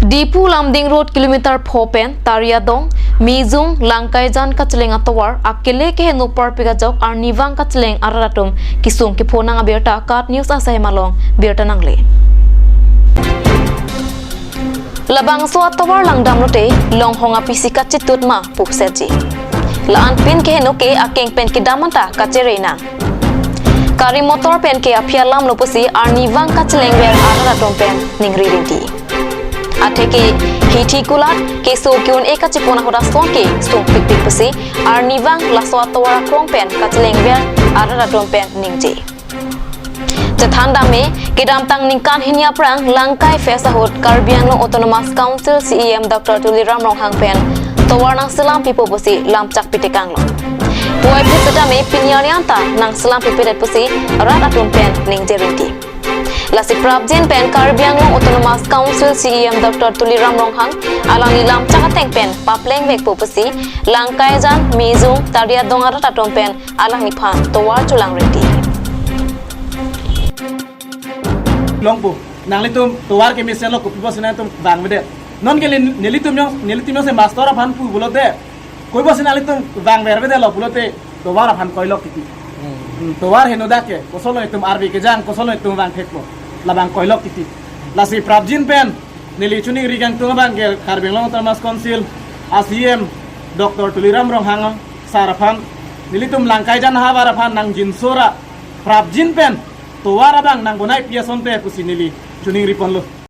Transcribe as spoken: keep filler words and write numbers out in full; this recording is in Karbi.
Diphu Lumding Road kilometer pho pen Tariadong, Mijung, Langkaijan kacheleng atovar akele keheno parpik ajok arnivang kacheleng arat atum kisung kepho nang abirta KAT News asai malong birta nangle. Labangso atovar langdam lote longhong apisi kachitut ma pu setji. La-an pin keheno ke akeng pen kedam anta kachere nang. Gari motor pen ke aphi alam lo pusi arnivang kachelengver arat atum pen ningri rinti. Atheke hithi kulat keso ke-un-e kachepon ahut ason ke sungpikpik pusi arnivang laso atovar akrong pen kachelengver arat atum pen ningje. Chethan dam me, kedamtang ningkan hini aphrang Langkai Fest ahut Karbi Anglong Autonomous Council CEM Doctor Tuliram Ronghang pen tovar nangselam pipo pusi lamchak pitekanglo. Puvoiphit setame pini arni anta nangselam pipedet pusi rat atum pen ningje rinti. Lasi prapjin pen Karbi Anglong Autonomous Council CEM Doctor Tuliram Ronghang alangli lamchak ateng pen paplengvekpo pusi Langkaijan, Mijung, Tariadong arat atum pen alangliphan tovar cholang rinti. Longpo, nanglitum tovar kemesen lo, kopi pusi nangtum vangvedet? Non ke neli-, nelitum jong, nelitum jongsi master aphan pu pulote, kopi pusi nanglitum vangvervedetlo pulote, tovar aphan koilok titi. Hmm, tovar henodak ke, kosonlo itum arve kejang, kosonlo itum vangthekpo, labang koilok titi. Lasi prapjin pen neli choningri kangtung abang ke Karbi Anglong Autonomous Council a CEM Doctor Tuliram Ronghang sar aphan, nelitum Langkaijan havar aphan nangjinso ra prapjin pen tovar abang nangbonai pi asonte pusi neli choningri ponlo.